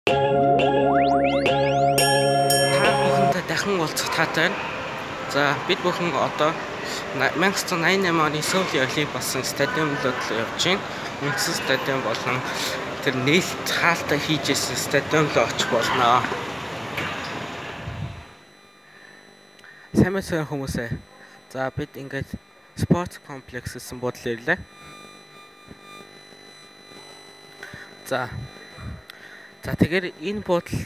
Та бүхэнтэй дахин уулзах таатай байна. За бид бүхэн одоо 1988 оны Сөүлийн Олимп болсон стадионлууд л явж байна. Үндсэн стадион болон тэр нээлт хаалтаа хийж исэн стадион руу очих болно. Сайн байцгаана хүмүүсээ. За бид ингээд спорт комплекс гэсэн буудлын ирлээ. За тэгэхээр энэ буудал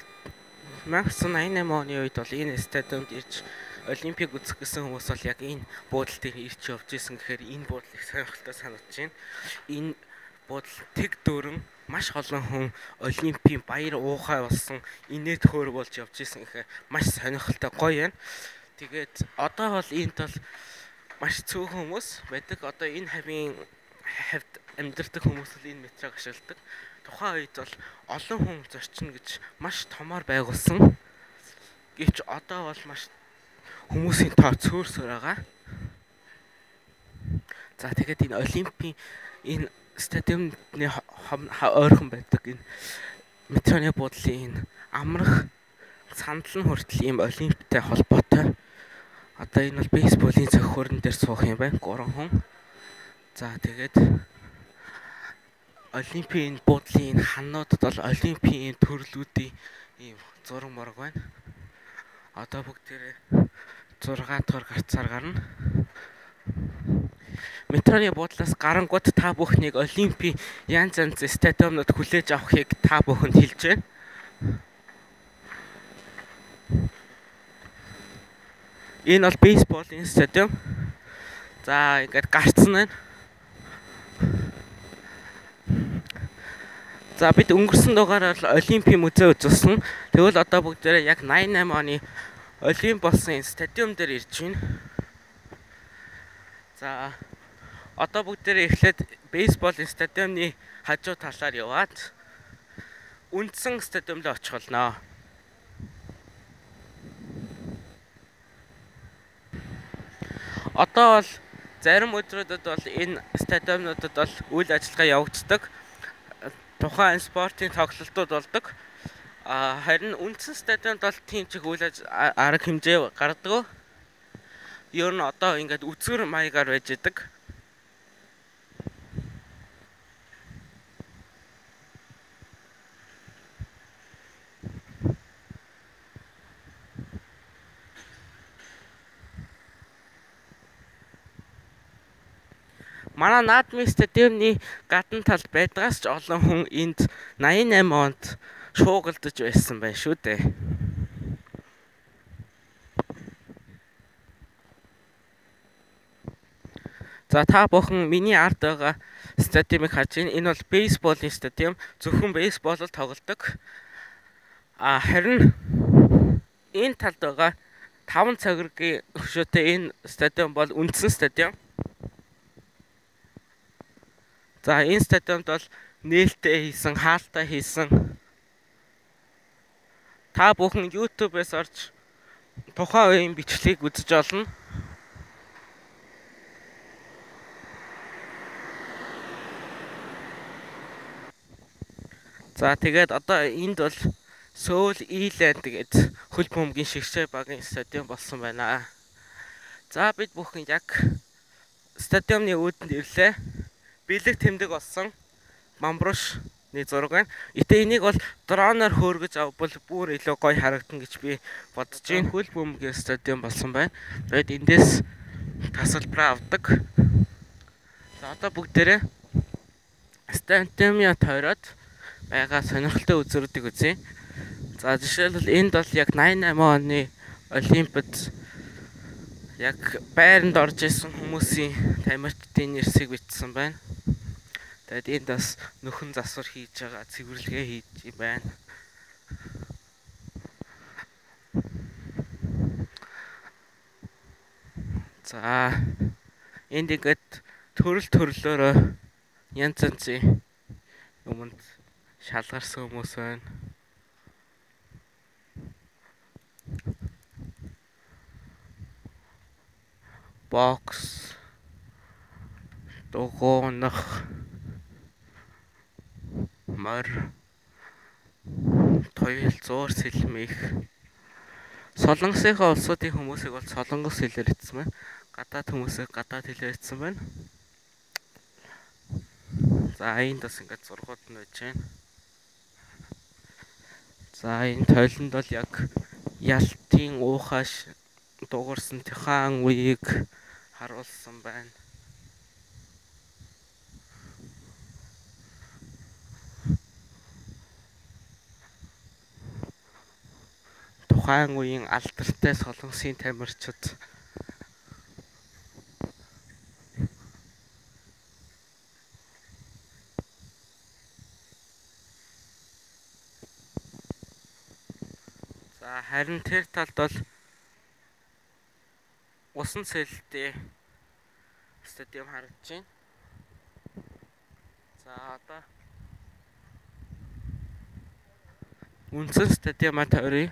1988 оны үед бол энэ стадионд ирж Олимпик үзэх гэсэн хүмүүс бол яг энэ буудал дээр ирж явж исэн гэхээр энэ буудал их сонирхолтой санагдаж байна. Энэ буудал тэг дөрөн маш олон хүн Олимпийн баяр уухай болсон инээд хөөр болж явж исэн гэхээр маш сонирхолтой гоё байна. Тэгээд одоо бол энд бол маш цөөхөн хүмүүс байдаг. Одоо энэ хавийн хавьд амьдардаг хүмүүс л энэ метрог ашигладаг. Тухайн үед бол олон хүн зорчно гэж маш томоор байгуулсан. Гэвч одоо бол маш хүмүүсийн тоо цөөрсөр байгаа. За тэгээд энэ Олимпийн энэ стадионы ойрхон байдаг энэ метроны буудлын энэ амрах сандал нь хүртэл ийм Олимптэй холбоотой. Одоо энэ бол бейсболын цохиорн дээр суух юм байна. 3 хүн. За тэгээд Олимпийн буудлын энэ хануудад бол Олимпийн төрлүүдийн ийм зураг морог байна. Одоо бүгдээрээ 6 дахь гарцаар гарна. Метроны буудлаас гарангууд та бүхнийг Олимпийн янз янз стадионууд хүлээж авахыг та бүхэнд хэлж байна. Энэ бол бейсболын стадион. За ингээд гарцсан байна. За бид өнгөрсөн дугаараар Олимпийн музей үзсэн. Тэгвэл одоо бүгдээрээ яг 88 оны Олимп болсон энэ стадион дээр ирж байна. За одоо бүгдээрээ эхлээд бейсболын стадионы хажуу талаар яваад үндсэн стадион руу очих болно. Одоо бол зарим өдрүүдэд бол энэ стадионуудад бол үйл ажиллагаа явагддаг. Тухайн спортын тоглолтууд болдог. Харин үндсэн стадионд бол тийм ч их үйл арга хэмжээ гаргадаг. Ер нь одоо ингээд үзгэр маягаар байж идэг. Манай Наадмын стадионы гадна талд байдгаас ч олон хүн энд 88 онд шуугалдаж байсан байна шүү дээ. За та бүхэн миний ард байгаа стадионыг харж байна. Энэ бол бейсболын стадион. Зөвхөн бейсбол л тоглодог. Харин энэ талд байгаа 5 цагиргийн хөшөөтэй энэ стадион бол үндсэн стадион. За энэ стадионд бол нээлттэй хийсэн, хаалтаа хийсэн. Та бүхэн YouTube-ээс орж тухайн үеийн бичлэгийг үзэж олно. За тэгээд одоо энд бол Сөүл Иланд гээд хөл бөмбөгийн шигшээ багийн стадион болсон байна. За бид бүхэн яг стадионы үүдэнд ирлээ. Бэлэг тэмдэг болсон мамбрушны зураг байна. Гэтэ энийг бол дроноор хөөргөж авбал бүр илүү гоё харагдана гэж би бодож байна. Хөл бөмбөгийн стадион болсон байна. Тэгээд эндээс тасалбараа авдаг. За одоо бүгдээрээ стадионы тойроод байгаа сонирхолтой үзүүрүүдийг үзье. За жишээлбэл энд бол яг 88 оны Олимпиад яг байранд орж исэн хүмүүсийн тамирчдын нэрсийг бичсэн байна. Тэгээд энд бас нөхөн засвар хийж байгаа, цэвэрлэгээ хийж байна. За энд ингээд төрөл төрлөөрөө янз янзын юмд шалгарсан хүмүүс байна. Бокс, дугуунах, морь, Туяал зуур сэлмэх. Солонгосынхаа улсуудын хүмүүсийг бол солонгос хэлээр бичсэн байна. Гадаад хүмүүсийг гадаад хэлээр бичсэн байна. За энд бас ингээд зургууд нь байж байна. За энэ тойлонд бол яг Ялтын уухаш дуугарсан Тэхан үеийг харуулсан байна. Тухайн үеийн алдартай солонгосын тамирчид. За харин тэр талд бол усан цэлтэй стадиум харагдаж байна. За одоо үндсэн стадиумаа тойръё.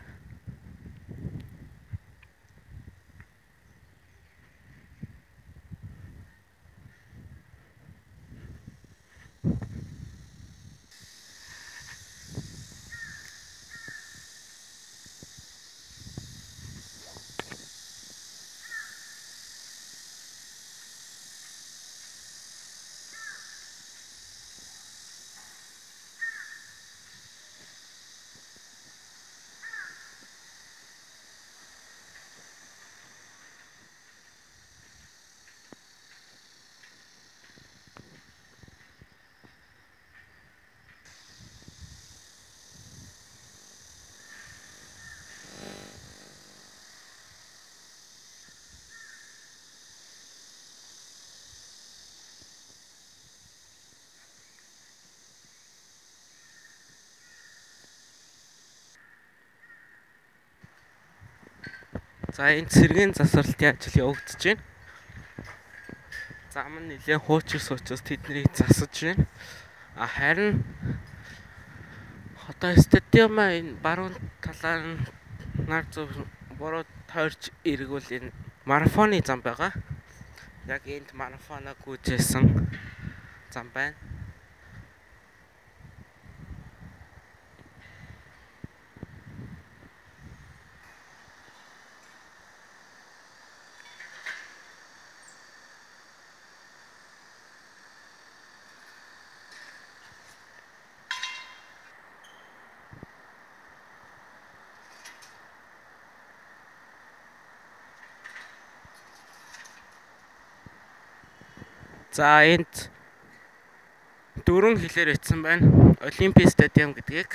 За энэ цэргийн засварлалтын ажил явагдаж байна. Зам нь нэлээд хуучирсан учраас тэднийг засаж байна. А харин одоо стадиумаа энэ баруун талаар нь нар зөв буруу тойрч эргүүл энэ марафоны зам байгаа. Яг энд марафоноо гүйжсэн зам байна. За энд дөрвөн хэлээр бичсэн байна. Олимпийн стадиум гэдгийг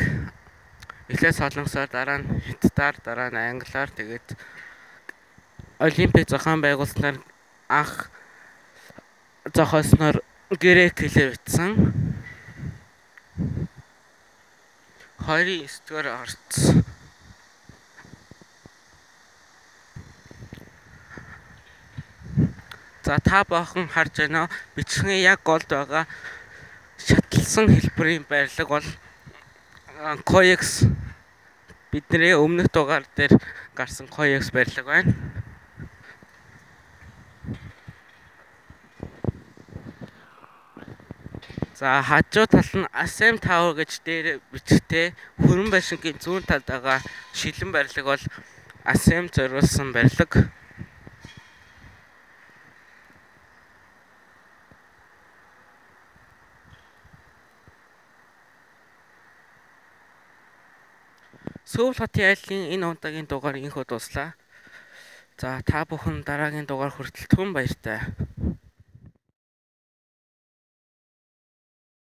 эхлээд солонгосоор, дараа нь хятадаар, дараа нь англиар, тэгээд Олимпийг зохион байгуулснаар анх зохиосноор грек хэлээр бичсэн. 29-р орц. За та баахан харж байна уу? Бичлэгийн яг голд байгаа шатлсан хэлбэрийн барилга бол COEX бидний өмнөх дугаар дээр гарсан COEX барилга байна. За хажуу тал нь ASEM Tower гэж дээр бичгтэй хөрөн байшингийн зүүн талд байгаа шилэн барилга бол ASEM зориулсан барилга. Сөүл хотын айлын энэ удаагийн дугаар инхүү дууслаа. За та бүхэн дараагийн дугаар хүртэл түн баяртай.